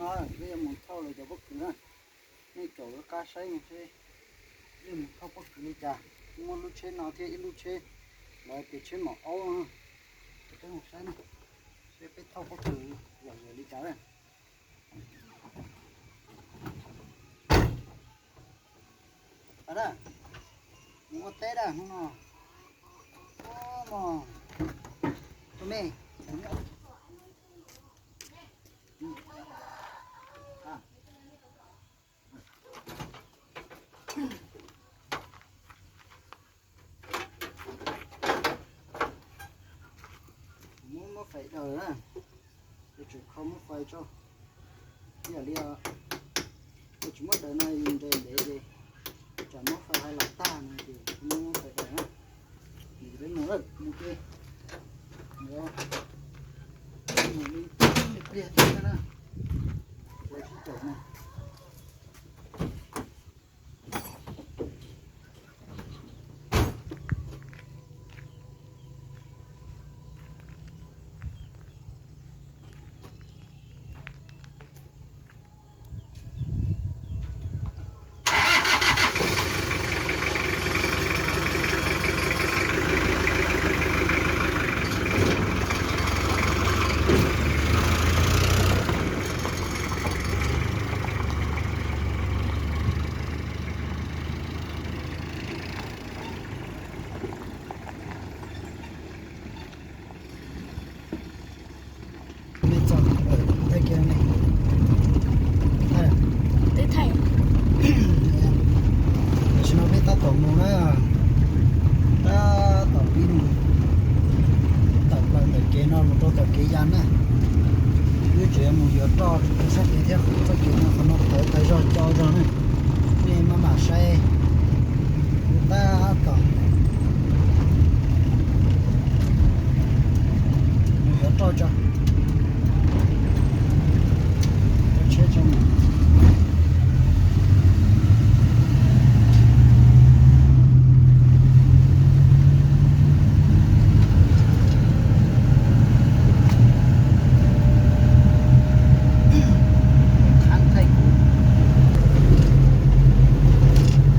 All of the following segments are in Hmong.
Peb yuav mus thauj lawv cov pob kws na. Nej caum lub qab saib seb nej mus thauj pob kws li cas. Muaj lub tsheb no thiab ib lub tsheb, lawv tias tsheb maum aub no. Ces peb mus saib na, seb peb thauj pob kws yam li cas na. Mus ua teb da hnub no. Ua mog, tus me. Muab, muab fais daws na, yuav tsum kho muab fais tso. Ib yam li, yuav tsum muab daws no yus nres ntev ces tsam muab fais hais los tag no ces muab, muab fais daws na. Peb mus lawm, mus ke. Mus li pliag thiab na. Ua sib caum na. Thaij kiag ne. Thaij. Twb thaij. Tam sim no peb tab tom mus na, tab tom pib mus tawm plaws ntawm kev no mus rau tom kev ya na. Wb tseem yuav mus yuav roj sab kev thiab, txoj kev no qhov no tawv tawv zog co zog na. Nej maj mam saib, tab tom mus yuav roj tso.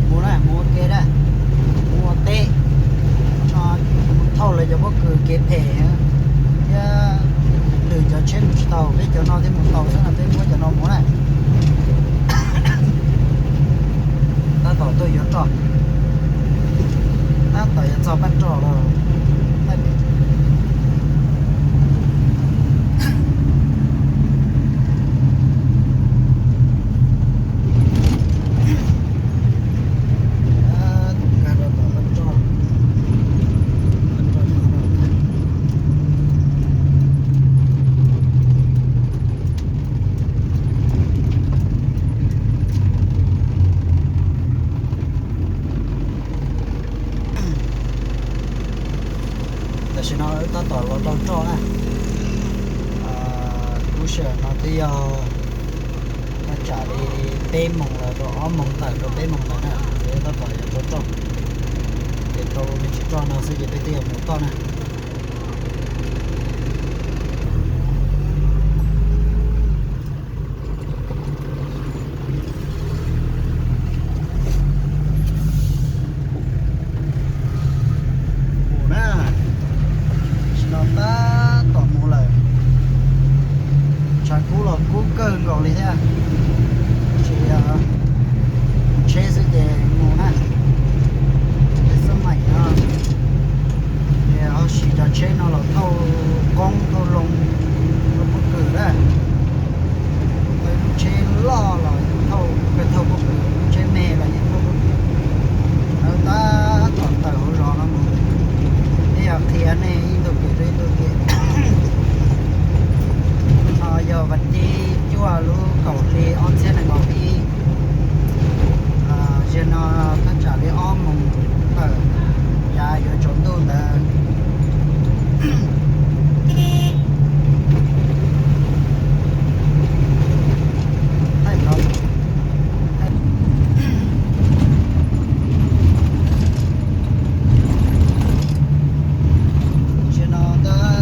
Mus na, mus ua ke na, mus ua teb, mus thauj lawv cov pob kws kev phem thiab, lwm cov tsheb mus tsis tau, peb cov no thiaj mus tau xwb no, peb muab cov no mus na. Tab tom tuaj yuav roj, tab tom yuav txog pab roj los. Tam sim no wb tab tom los tau roj na. Lub sij hawm no twb yog thaj tsam li peb moos los rau ob moos tawm rau peb moos ntawd na, ces wb tab tom yuav tau roj. Ces tau me ntsis roj no xwb ces peb twb yuav mus toj na. Mus na, tam sim no tab tom mus lawm. Tshav kub los kub kawg nkaus li thiab. Tsis, tsheb xwb ces mus na. Tsheb xab maim no ces ho siv cov tsheb no los thauj qoob thauj loo, thauj pob kws na. Tsheb loj los thauj, thauj pob kws, tsheb me los yeej thauj pob kws. Lawv tab tom tawm hauv zos no mus. Peb yog qhia nej ib tug kev rau ib tug kev. No yog vas thib cuaj lub kaum hli ob txhiab nees nkaum ib. Zaum no thaj tsam li ob moos tawm, yav yuav tsaus ntuj ntawd. Zaum no tab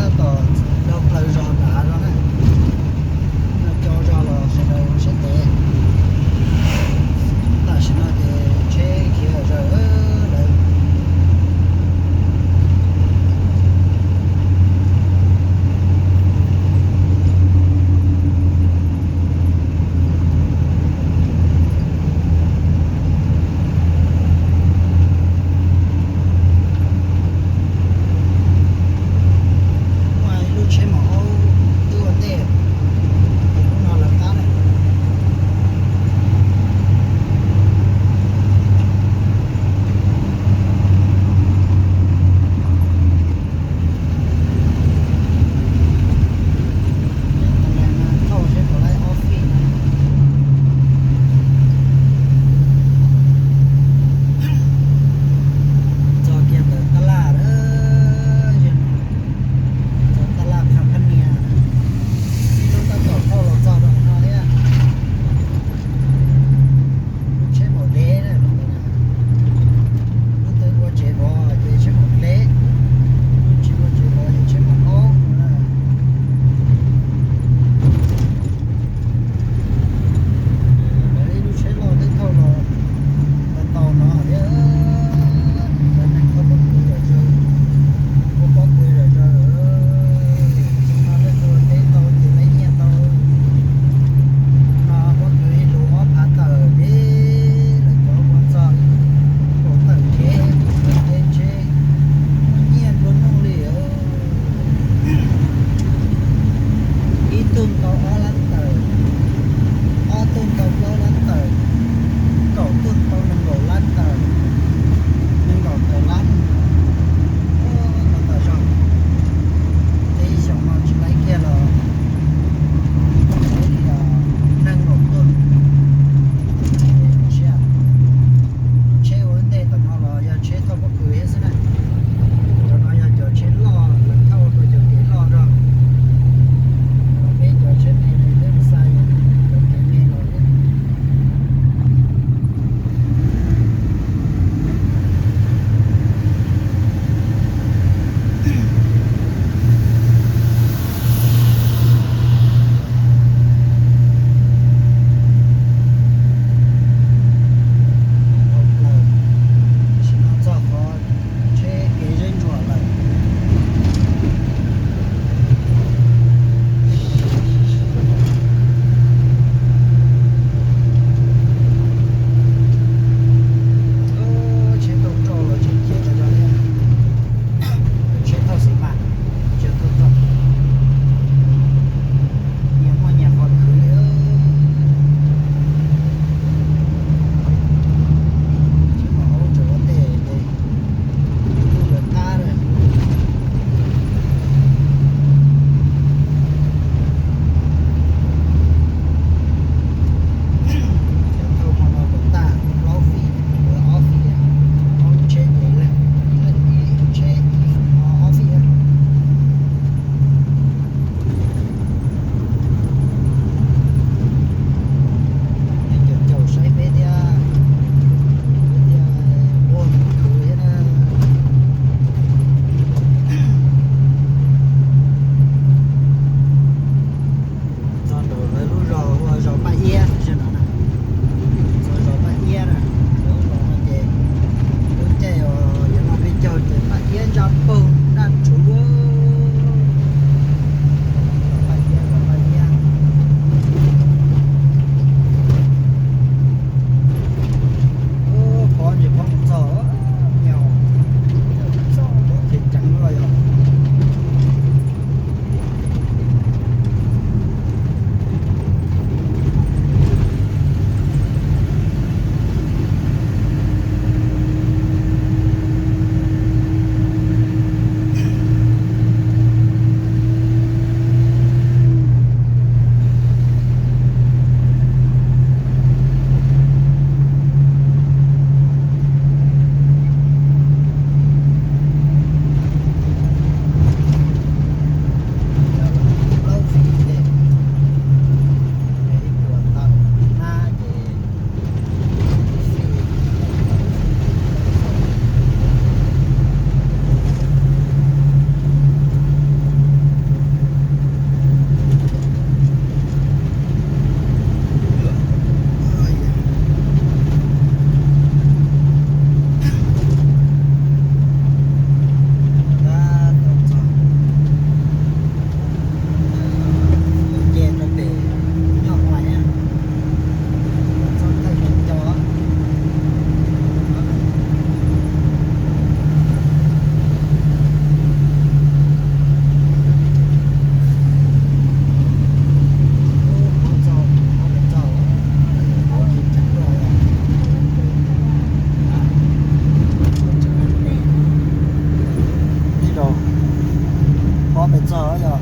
Yog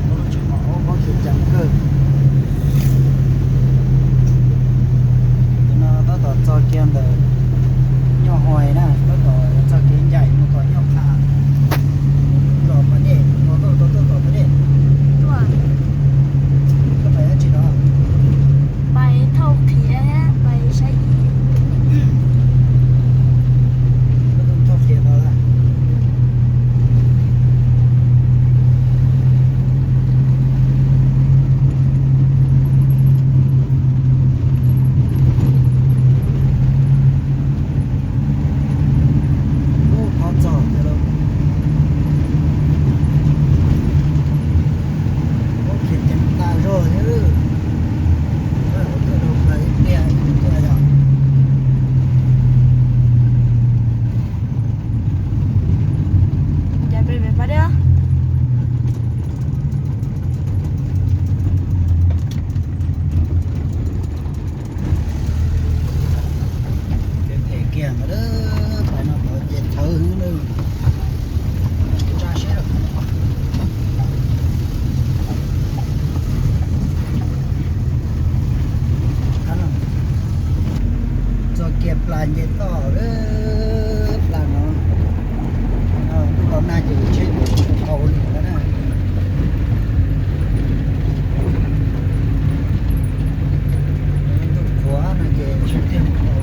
lub tsis mom ub muab khiav ceev kawg. Tab tom txog kiag ntawm Nyoj Huais na, tab tom txog kev ncaim mus tom Nyoj Qha. Tom pas dej, tom tom tom tom pas dej. Koj pais dab tsi no? Pais thauj qhiav, pais saib. Koj tuaj thauj qhiav no lawm. Ub, qhov txog tiag lauj. Ub, khiav ceev tas zog thiab. Ua tuaj rau plaws ib pliag tuaj yog. Kev phem kiag ntawd, pais no tod ces txhawv heev li. Tsa siab. Txog kiag plas nce toj, plas no, lub los nag ces tsheb tsis tau li lawm na. Ntuj qhuav no ces tsheb thiaj mus tau.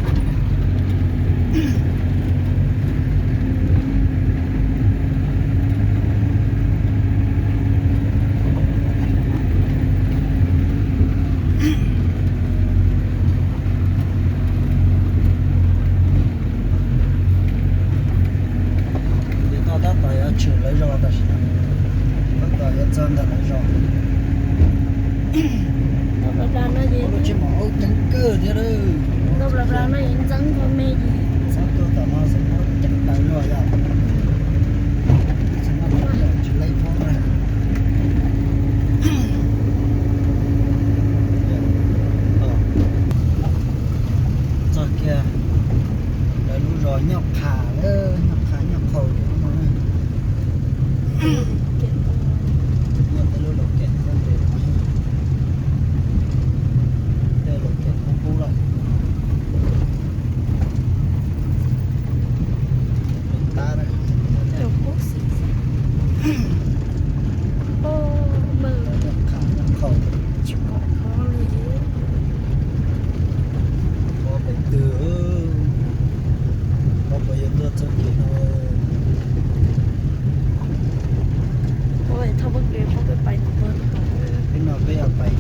Ces koj tab tom yuav tshwm lawv zos tam sim no, tab tom yuav txog ntawm lawv zos. Lub tsis mom ub ceev kawg thiab lawm. Ntxeev qhov me ces txhob tuaj tom no, txhob ceev tas zog yom. Tsis leej thob na. Txog kiag lawv lub zos Nyoj Qha, Nyoj Qha Nyoj Qhaus no. Muaj tej lub lauj kaum xwb, tej lauj kaum qub qub lawm. Tab na. Nyoj Qhaus li. Pov pem twg, pov puas yuav tuaj txog kev no. Pov thauj peb kev, pov peb pais no. Peb no peb yuav pais,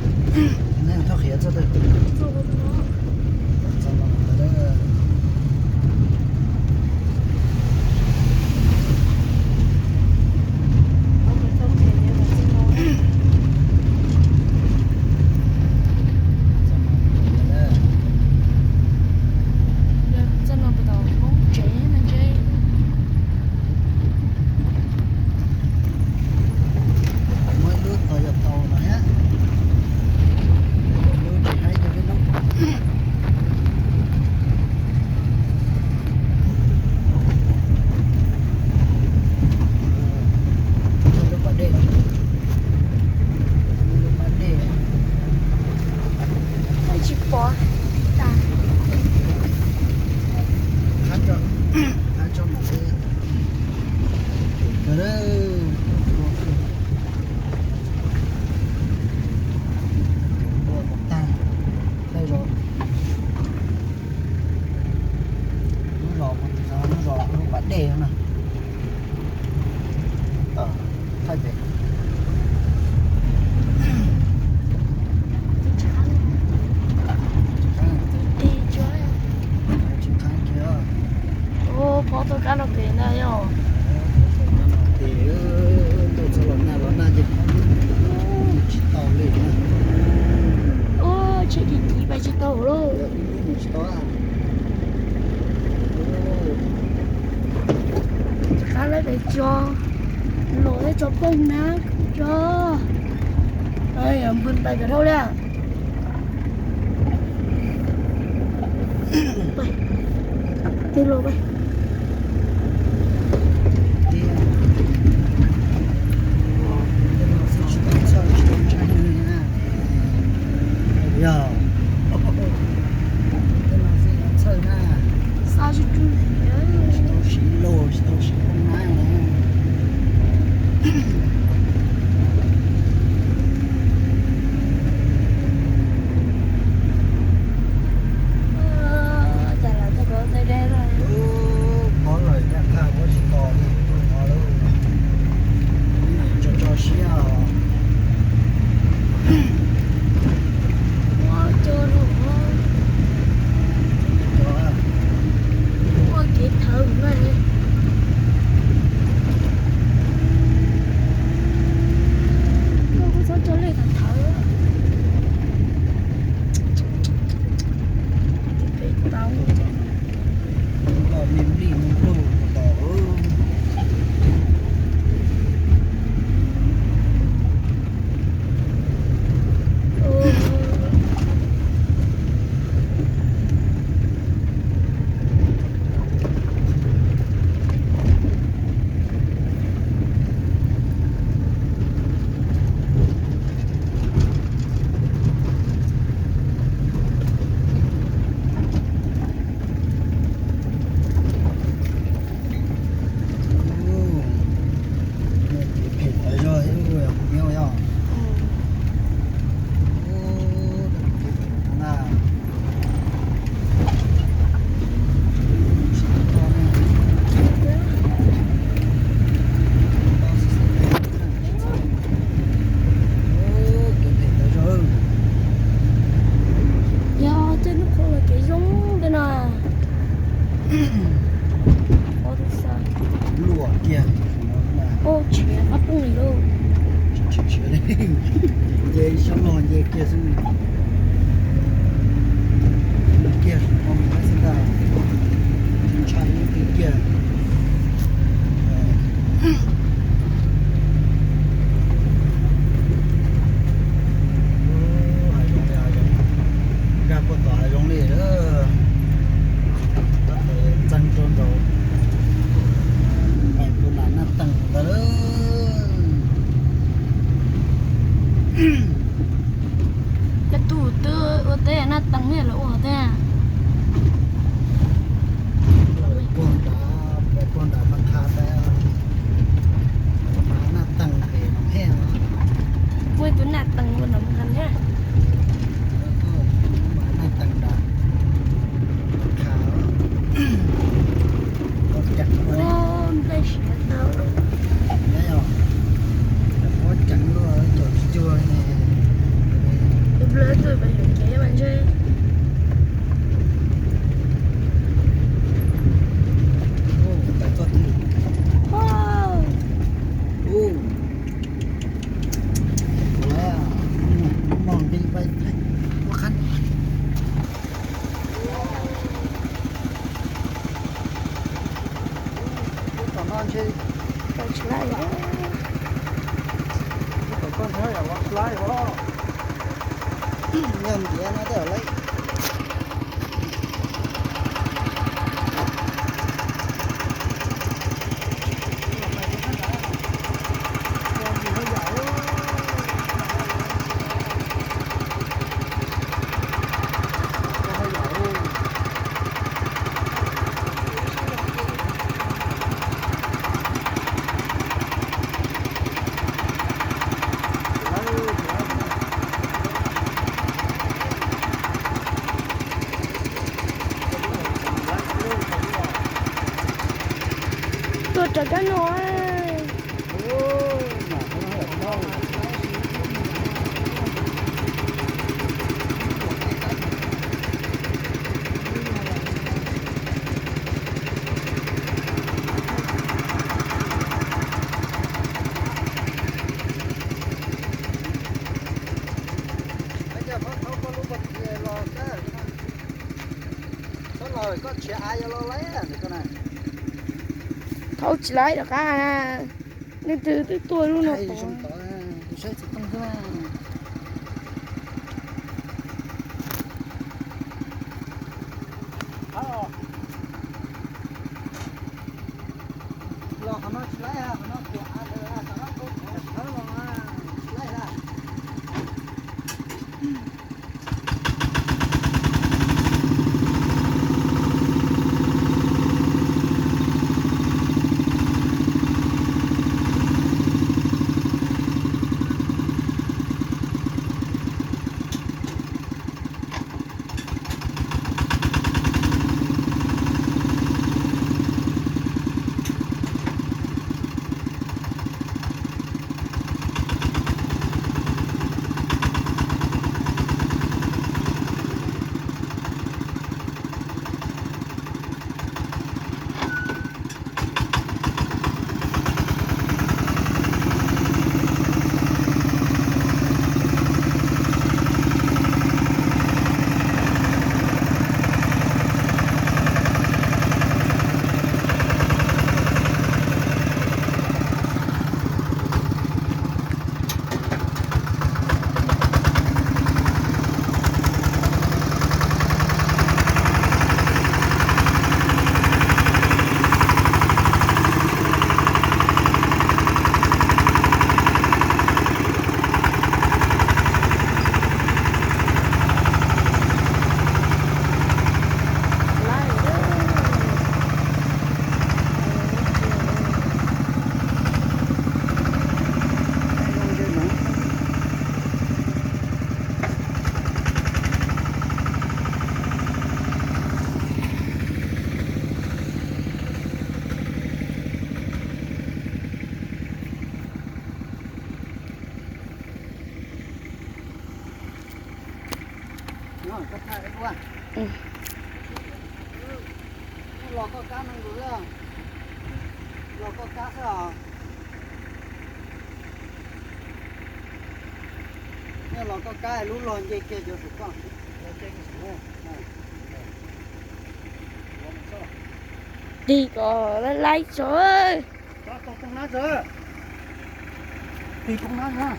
nej thauj qhiav txog twg? Txog no. Txoj no puas tau Hmoob tsev no ntshe. Muaj ib lub tod yog tau no thiab. Lub tsis haib cov peb lub. Lub pas dej, lub pas dej. Tsis pom tas. Qab tso, qab tso mam li. Tua tag, thaij zos, lub zos, lub zos lub pas dej na. Thaij pem. Tsis qab kiag. Ua pov tau kab no pem ntag yog. Pov tau kab no pem, tuaj txog los nag los nag ces pov tsis tau li na. Ua tsheb kiv kiv pais tsis tau lawm. Tsis tau. Rov qab lawm pem tso, los thiab tso poob na, tso. Npws pais kom dhau li. Pais, tij laug pais. Nce xyoob loj nce kiag xwb. Kiag, ntshai ntshai kiag. Hav zoov li, nkag puag tom hav zoov li lawm. Tab tom txeeb rau nraud, pais puag nram Naj Tees ntawd lawm. Koj tug twb ua teb Naj Tees thiab los ua teb. Puag nram, puag nram Pas Khas tas, Naj Tees pem Noom Hej. Muaj ib tug Naj Tees ua Noom Hej thiab. Naj Tees nram Pas Khas. Nplej siav tau. Muab ceev luaj caum tsis cuag ne. Tus nplej tuaj pem yuav kev mas ntshe. Ua qhab. Tom no ntshe tsis laib, tom koj ntshe yam los tsis laib os. Yog ntiav no tej zaum laib. Tuaj rov qab no. Thaub tsis laib rov qab na. Leej twg twb tuaj lub no tod. Los koj kab no, los koj kab xwb os. Los koj kab lub log nce kiag cov saum koj. Tig kom laib laib tso. Tig poob nab na.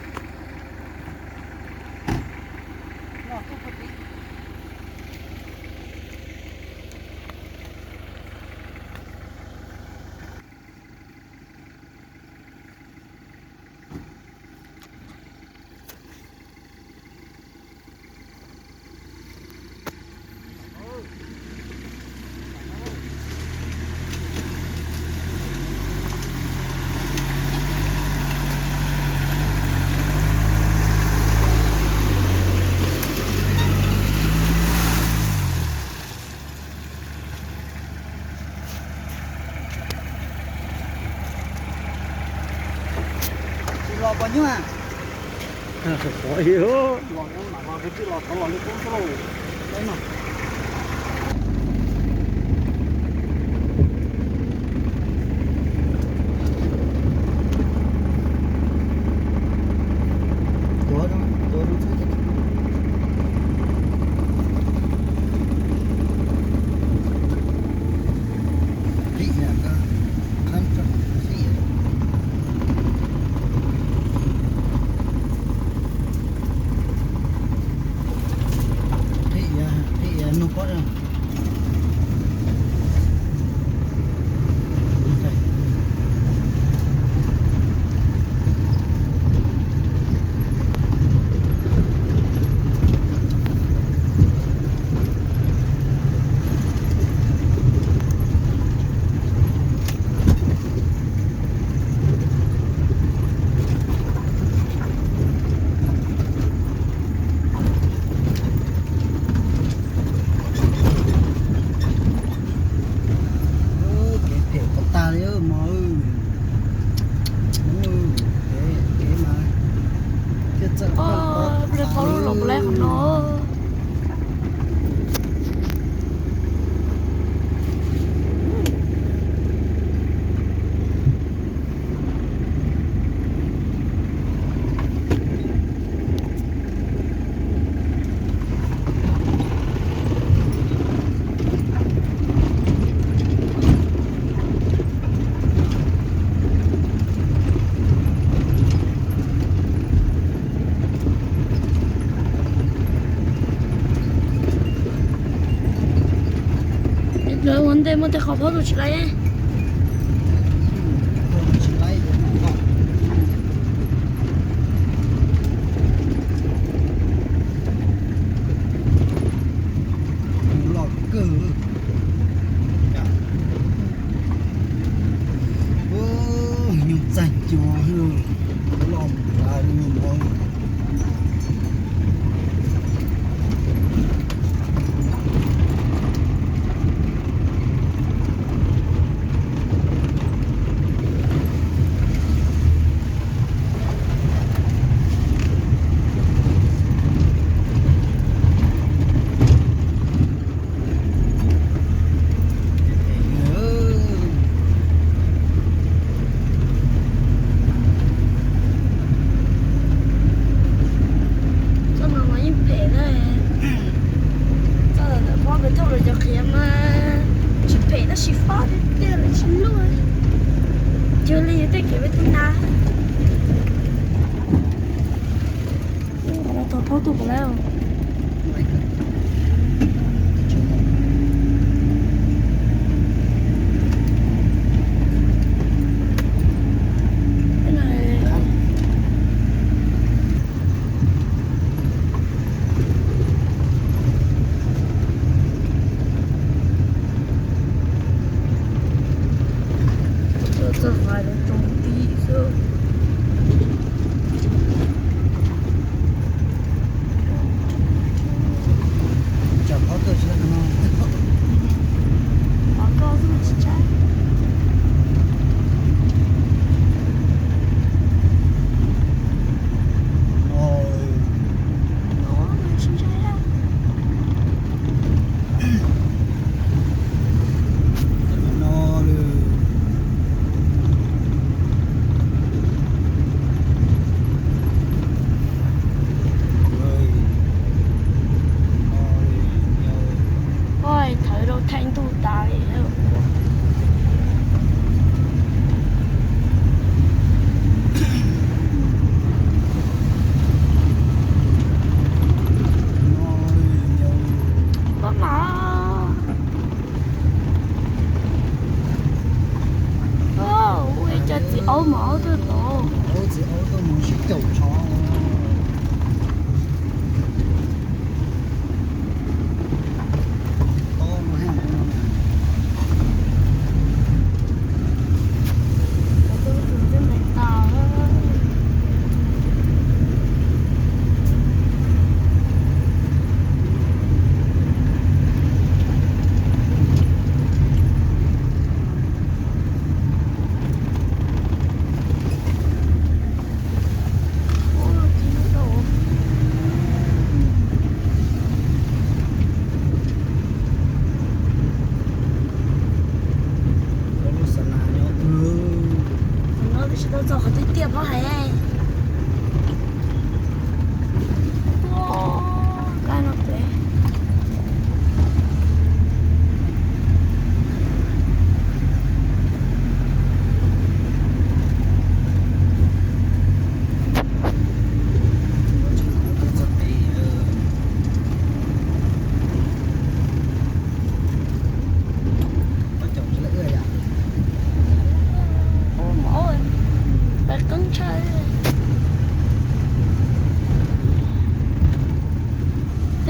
Tsis los puas nyuaj? Los, los, los, los, los, los, los, los, los, los. Kev phem kom tag li mog. Kev, kev mas thiaj txawj. Ua, pliag paub lub los puas laib qhov no. Lawv ua ntej muaj tej qhov paub tus tsis laib. Los kawg. Nyuj txaig cua los tas nyuj mov. Txoj no mas yeej phem na. Txoj ntawm pob pem thauj los cov qhiav mas tsis phem tab sis pob tiag tiag lawm tsis luaj. Cuag li yus tej kev peb tub na. Qhov no tau paub tus puas laib. Txoj, txoj fais no tsoo tib xwb.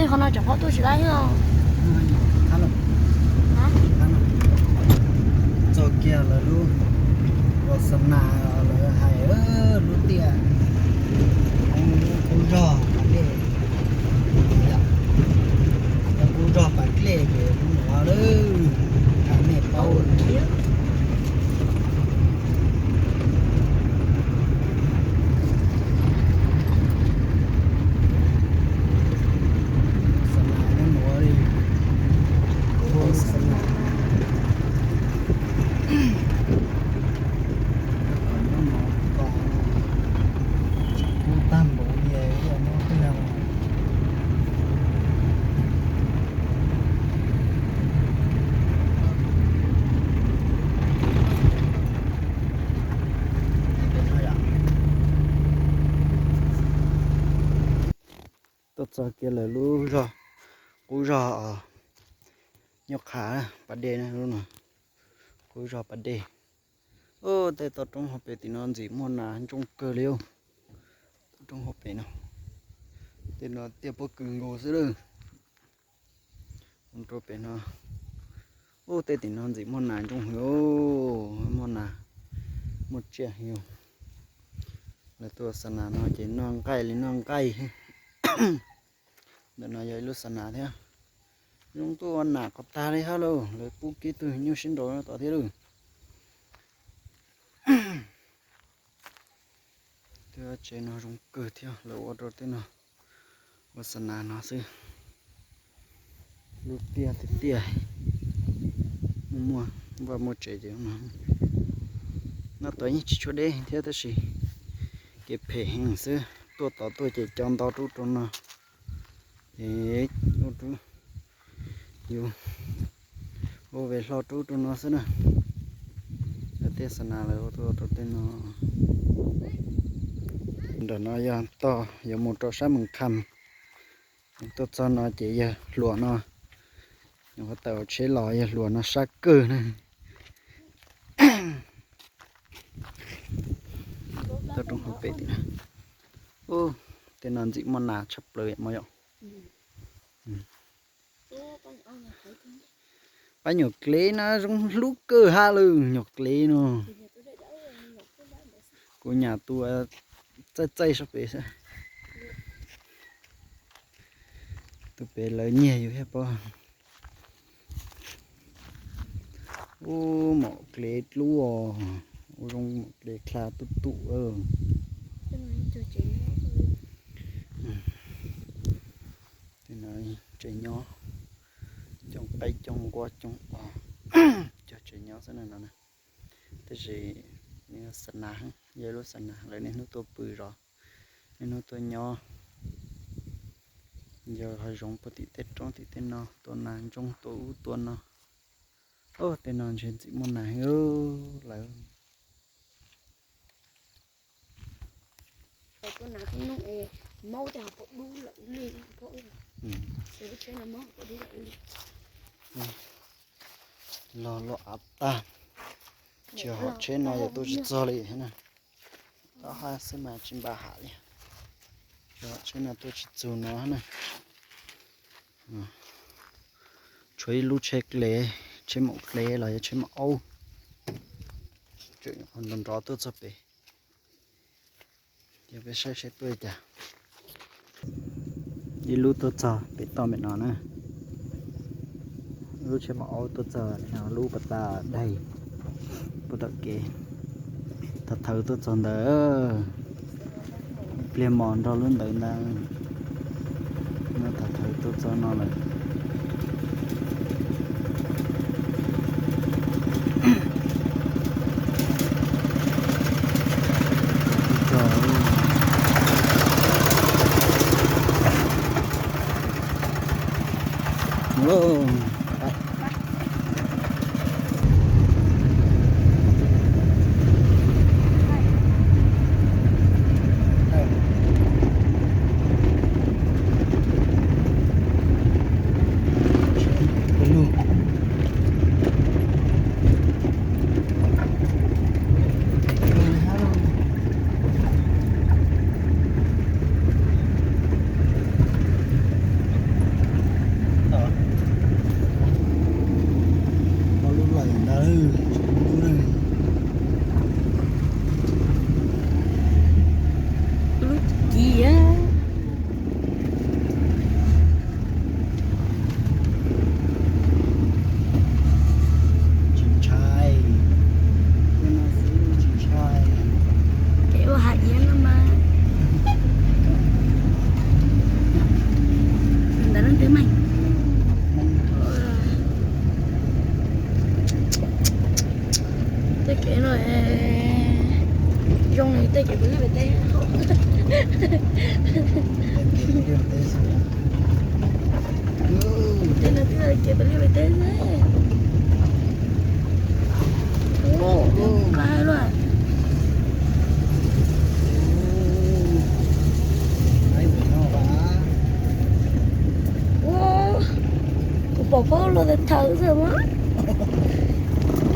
Qhov no tseem pom tuaj tsis laib os. Txog kiag lawv lub, ua xa nas lawv hais lub tiaj, lub qub zog pas dlej, lub qub zog pas dlej ces lub nuav lawm, tham mej paub. Xa nas nyob nuav li, xa nas nyob nuav, kub tag npaum li nyob twg no. Tuaj txog kiag lawv lub zog, qub zog nyob qha pas dej na, lub no qub zog pas dej. Tej toj roob hauv pes tim no ntxim muaj nas ntsoog kawg li. Toj roob hauv pes no, tej no tiaj pob kws nkaus xwb lawm. Mus rau pem no, ub, tej tim no ntxim muaj nas ntsoog heev, muaj nas, muaj tsiaj heev. Lawv tuaj xa nas no ces noj nqaij li noj nqaij. Ntawm no yog ib lub xa nas thiab. Zoo tuaj ua nas qhov tag li hab lauj, lawv pub kiag tug nyuj sib nraus tod thiab lauj. Tej tsev no zoo kawg thiab, lawv ua rau tej no ua xa nas no xwb. Lub tiaj tiaj tiaj, muaj muaj vaj muaj tsev ces no tod yeej tsis tshua deb thiab tab sis kev phem heev xwb. Tuaj tod tuaj ces cov ntau rub rau no, ces ua rau yus ua ve hlo rub rau no xwb na. Lawv tej xa nas lawv ua tuaj rau tej no. Nram no yog tog yuav mus rau sab Moos Kham. Tuaj txog no ces yawg hluas no, nws ua tawm tsheb los, yawg hluas no sab kawg na. Toj roob hauv pes tim no. Ub, tej no ntxim muaj nas tshaj plaws mog yom. Pab nyuam klev na zoo hlub kawg hab lawm, nyuam klev no. Kuv nyam tus txaij txaij sab pem xwb. Tus pem lawv nyiag yus thiab pob. Ub, maum klev dlub os, ua zoo maum klev dlha tuj tum. Tej no tsev nyob, coob qaib coob nquab coob os, cog tsev nyob xwb na no. Tab sis xa nas, yog lub xa nas lawv niaj hnub tuaj pw zov, niaj hnub tuaj nyob. Yog hav zoov puag tim tej roob tim tej no, tua nas ntsoog tua ub tua no. Ub, tej no ntshe ntxim muaj nas heev lawm. Los loj av tag, tsis hom tsheb no yuav tuaj tsis txog li na. Taub hab xwb mas tsis npam ham li. Tsis hom tsheb no tuaj tsis txug no na. Tshuav ib lub tsheb klev, tsheb maum klev los yog tsheb maum aub, nrov nrov tuaj txog pem. Ces peb saib saib tuaj li cas. Ib lub tuaj txog pem toj pem no na. Lub tsheb maum aub tuaj txog lub pas tas daig puag tom kev. Thaum thawv tuaj txog ntawd, pliag mos nrog lub ntawd ntag. Thaum thawv tuaj txog no lawm. Tej no twb yog kev pem liaj pem teb xwb. Ua, ua, kuv pom pab los tes thawv xwb mas.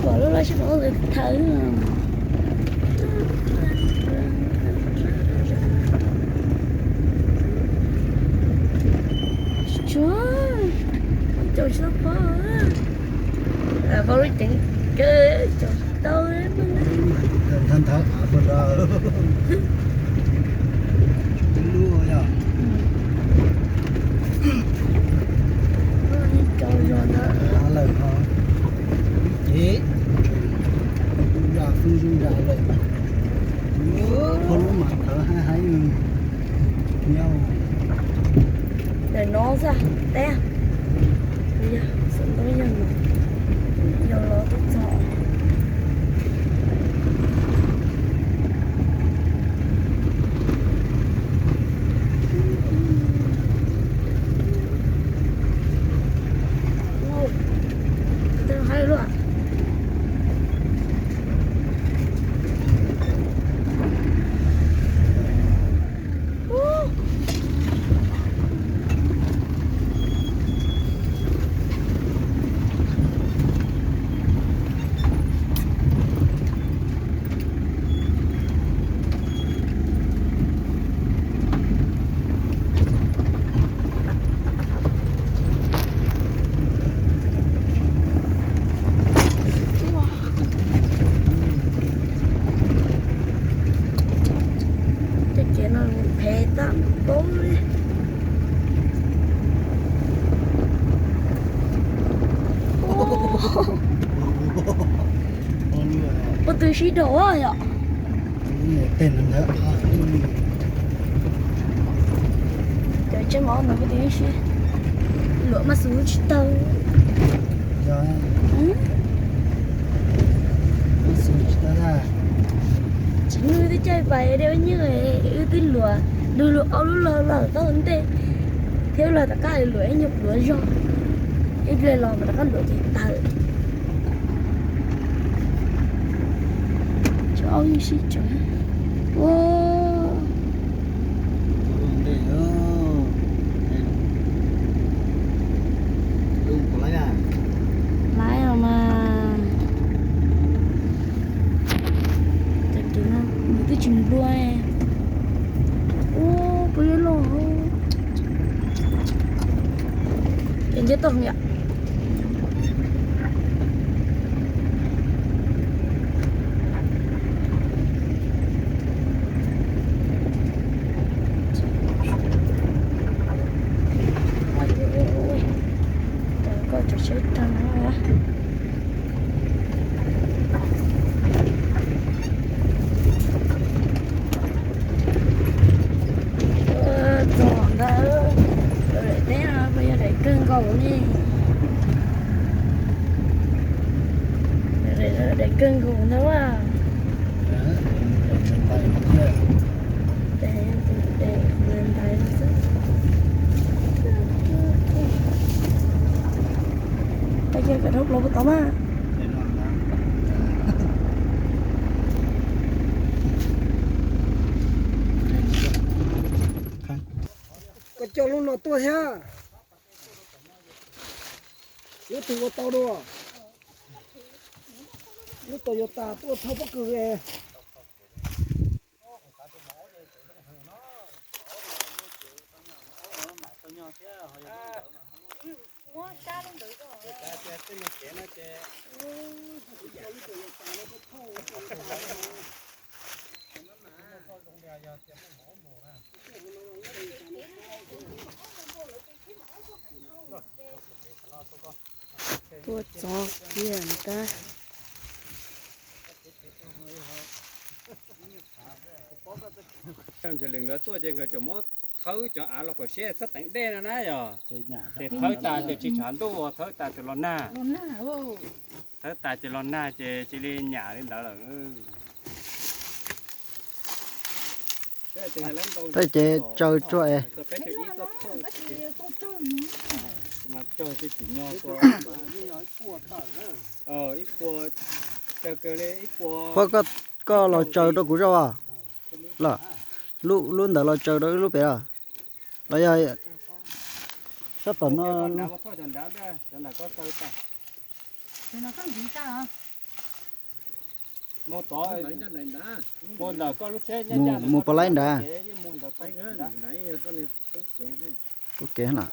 Pom lub laj sib pom tes thawv. Tsuag, caum tsis tau pab, pab lub ceev kawg caum tsis tau. Nthav nthav av puas nrad. Lub yog lawm no, ces yam xub zoo yam lawm, kho lub mas ntawd haib haib. Nyob ntawm no xwb teb, yog xov tooj yog no, yog los twb txog. Ua, haib luaj. Tej kev no phem tab paub li. Ua twb sib dhau yom. Cov tseem mov no kuj twb sib, luam mas xub tsis tau. Tsis nug twb caij pais dej ua nyeej, wb twb luam, nug luag ob lub log lawm tau ntej, thiab luag rov qab luam ib nyuag pluav zog, ib pliag los mas rov qab luam ces tawg. Tsis ob yeej sib tseem. Ua, laiv os mas. Cov kev no nws twb tsis nplua. Ua, puas yuav loj. Ces nce toj yom. Cov koj cov seb rau no. Txog ntawd, daim teb no puas yog daim kawg nkaus ne? Daim kawg nkaus ntag a. Cov dhau plaws puas tau mas. Koj coj lub no tuaj thiab. Lub twg ua tau dua? Lub Toyota tuaj thauj pob kws. Tua txov kiag ntag. Ntshe lwm nkawd tuaj ces nkawd tseem muab thawb cov av los kom siab txhob teev dej no na yog. Ces thawb tas ces tsis tshav ntuj, thawb tas ces los nag. Thawb tas ces los nag ces cia li nyam li ntawd lawm. Tej ces tsaws tsuag es. Koj, koj los tsaws rau kuv zoj os. Los, lub ntawd los tsaws rau ib lub pem os. Los yog sab tom no. Mus, mus pov laib nrad. Ua kev lawm.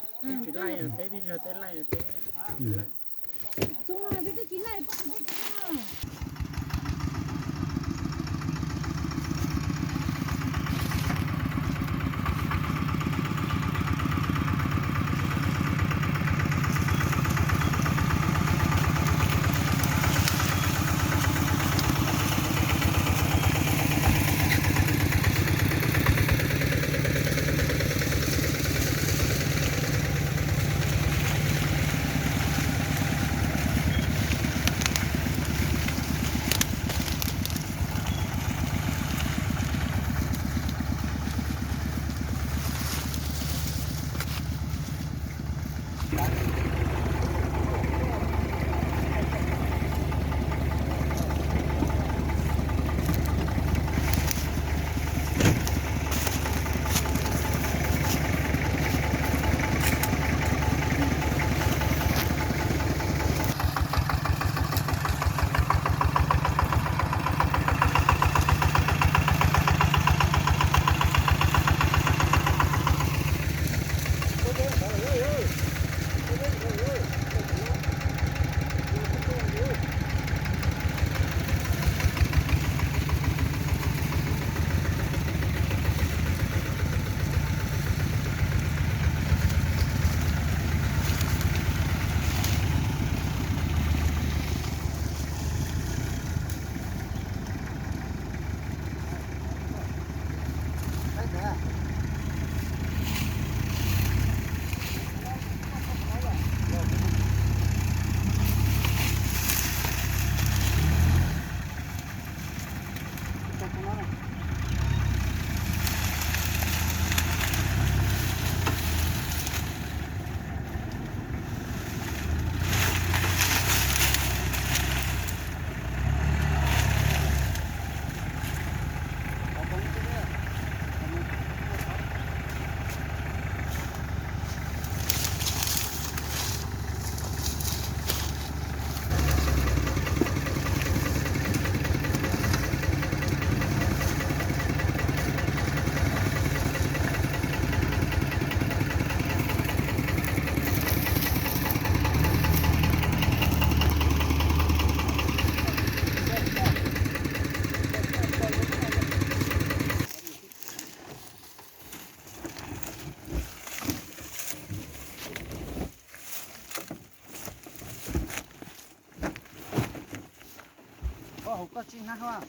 Koj hauv koj tsij hnab hab.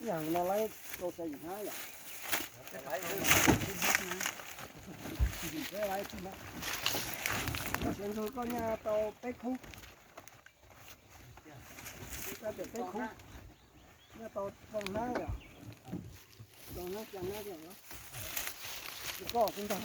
Ib yam no laib rau xya yim hnab yom. Koj siav ntsug koj nyaj tau peb khub. Koj pem peb khub, nyaj tau rau hnab yom. Rau hnab xya hnab yom. Koj xwb ntag.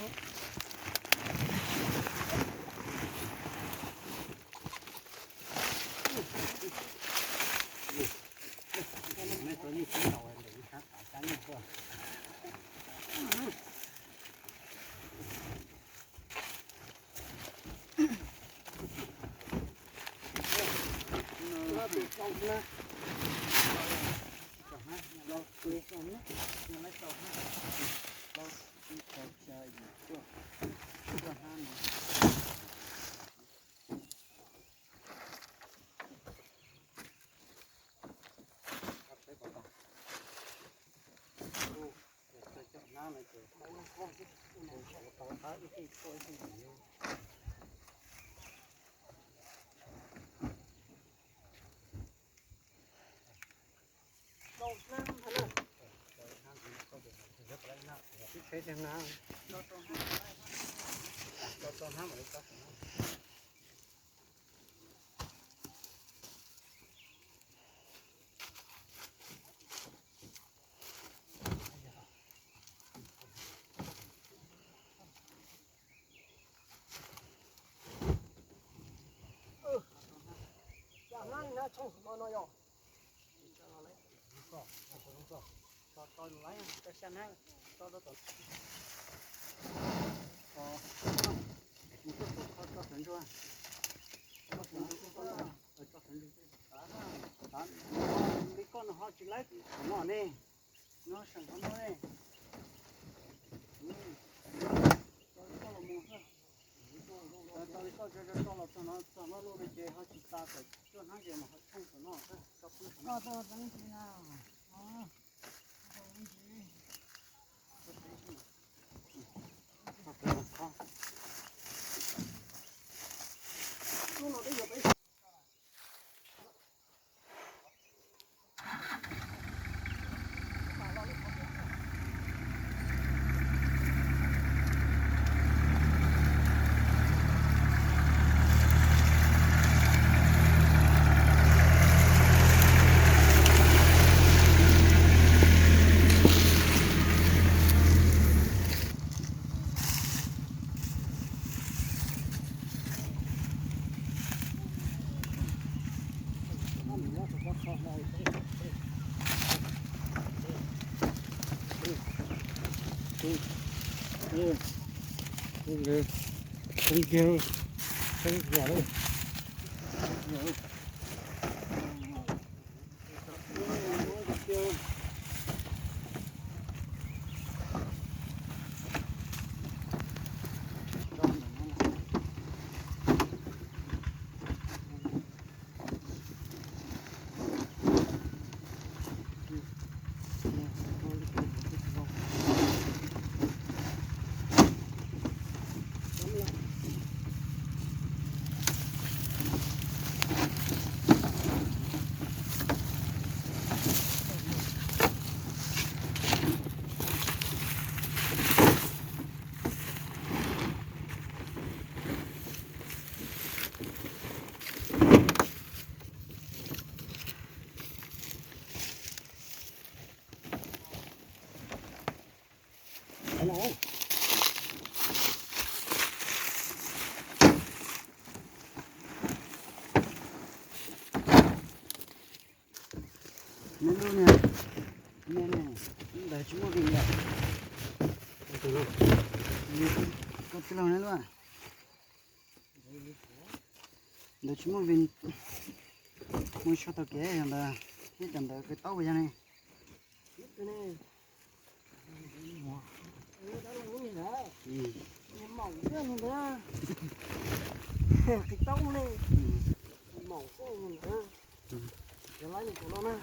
Li koj no ho tsis laib no ne, no seem no ne. Tau li koj tso tso los txog no txog no lub no ces ho tsis tas kom cuaj hnab ces mas ho tshooj saum no, tso pub saum no. Neb lub niag, niag ne, ntawd tsis muaj vim yom. Koj tij laug neb lub, ntawd tsis muaj vim, muaj tshuaj taug kev yog ntawd, ib cov ntawd kws taub puas yog ne? Qis taub ne, maum xwb ntawd, cov laib no cov no na.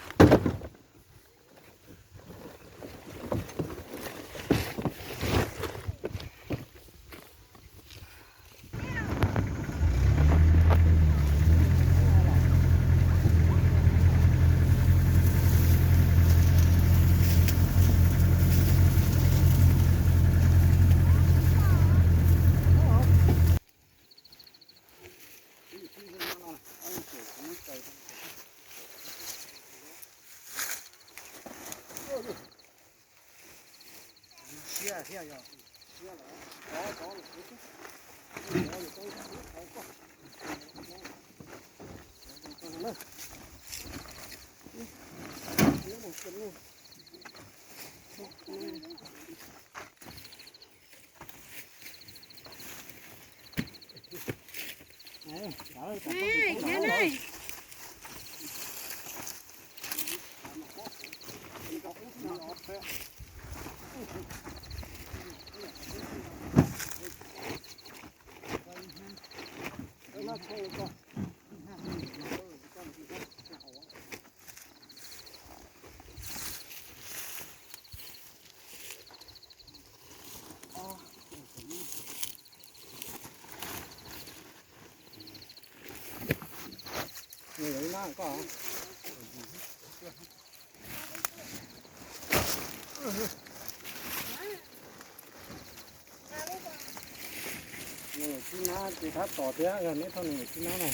Nws tsis nab ces thab tom tias yog neb thauj nws tsis nab na.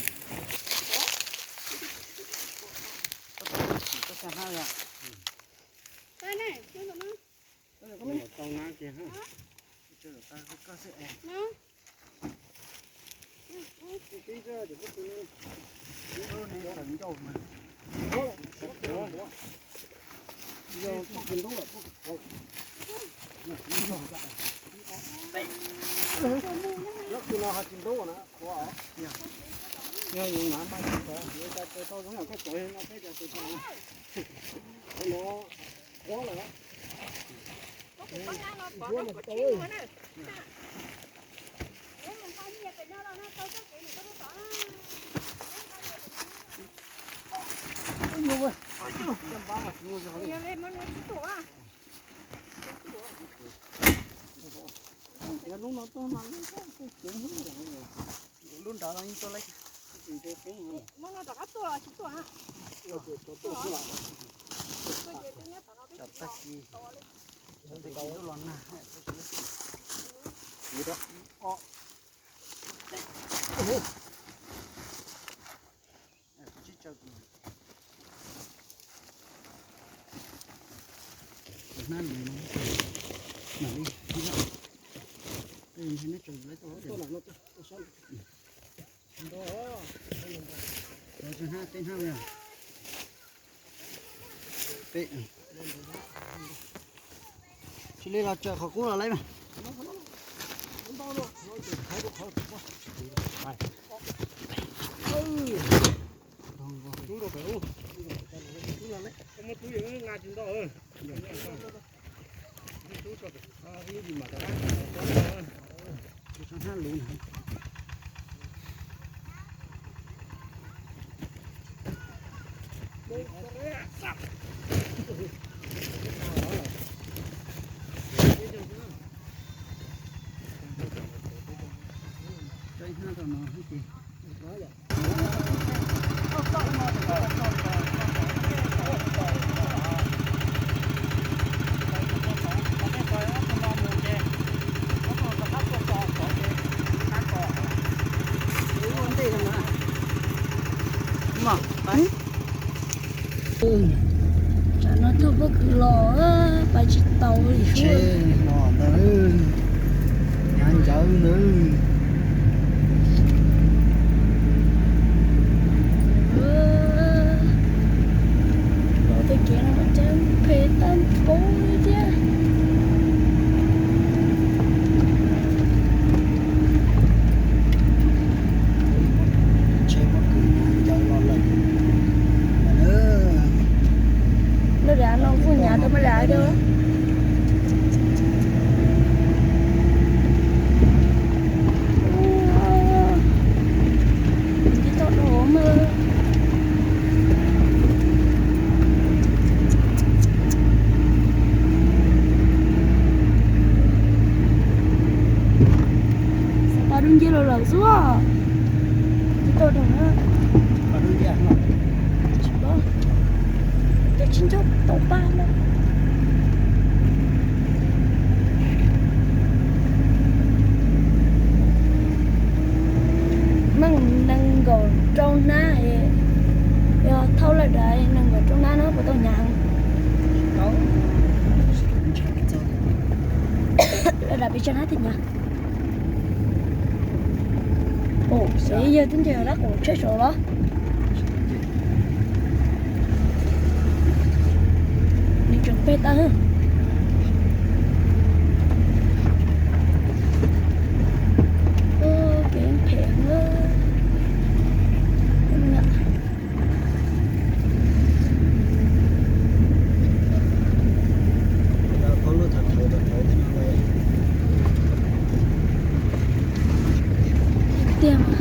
Tau nab ces Lub nrad no yeej tuaj lawm. Tag kis, tag kis ntuj los nag. Hnab li no, mam li, tej hnab tsaws lawv tuaj. Hnab, tej hnab li. Cia li los tsaws qhov qub los lawm mas. Tsam no tuaj pob kws los pais tsis taus li. Hnyav ncawv ntawd. Los tej kev no mas caij phem tag npaum li thiab. Tsheb pob kws ncawv los lawm. Lub dav no kuj hnyav tau mas dav dua. Tib toj rau mas. Xav pas dub nciab los lawm xwb. Tib toj rau na. Tsis paub. Twb tsis nco tau pab na. Meej nees nkaum rau hnab, yog thauj lawm dav nees nkaum rau hnab no puas tau hnyav? Lawm dav pes tsawg hnab thiaj hnyav? Ua, yog twb nce dab qus tsheb saud los? Nws tseem pem tawm. Kev phem na. Tiag mas.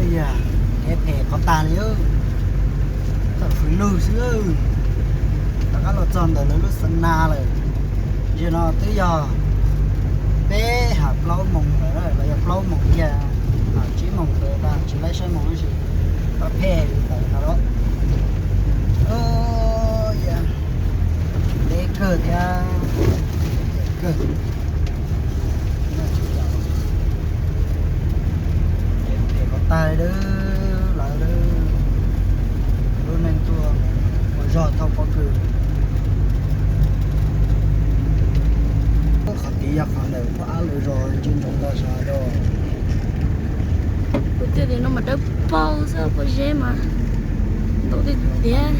Yog, phem qhov tag li, thaum hws lug xwb. Rov qab los txog ntawm lawv lub xab na lawm. Zaum no twb yog peb hab plaub moos lawm, los yog plaub moos kiag, tsib moos ntawd tsis laib saib moos tab sis phem li ntawd no los. Deb kawg thiab, kawg. Ces qhov tag lawm, lawv lub neej tuaj ua zog thauj pob kws. Qhov tid yog qhov ntawm pab ab lawv zos ntshe ntsoov ntag sas do. Kuv tias tias no mas dawb paug xwb, pob zeb mas ntau tiag tiag.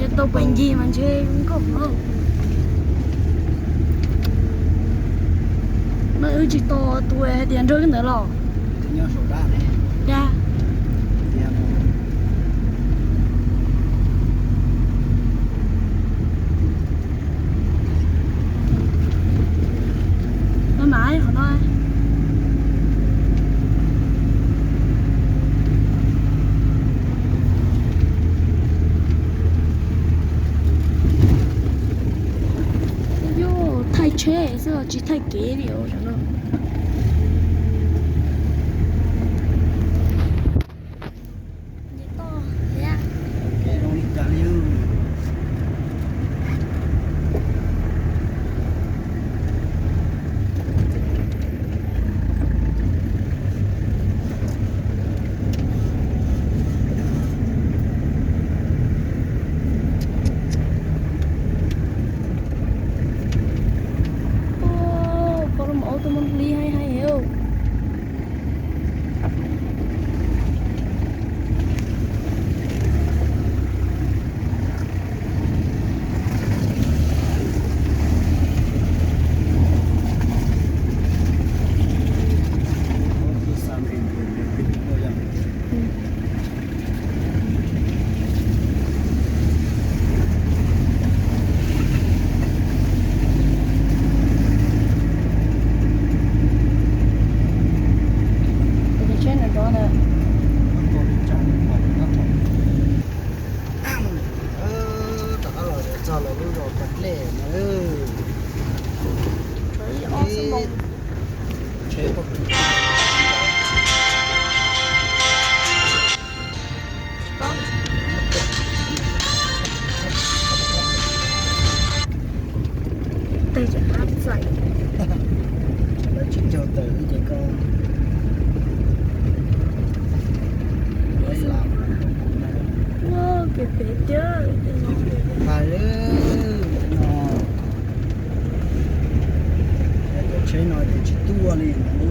Yog tau pais ncig mas ntshe nkauj. No wb tsis tau tus hais tias nrog wb ntawd los. Yog. No mas qhov no. Yuav thaij tsheb xwb tsis thaij kev li os no. Pom lub auto mob li hais hais os. Rov qab los txog lawv lub zos Pas Dlej na. Tej cov qab txais. Lawv tsis caug tawm li ces koj ua kev pem tiag. Pais lawm no. Cov tsheb no ces tsis tuaj li no.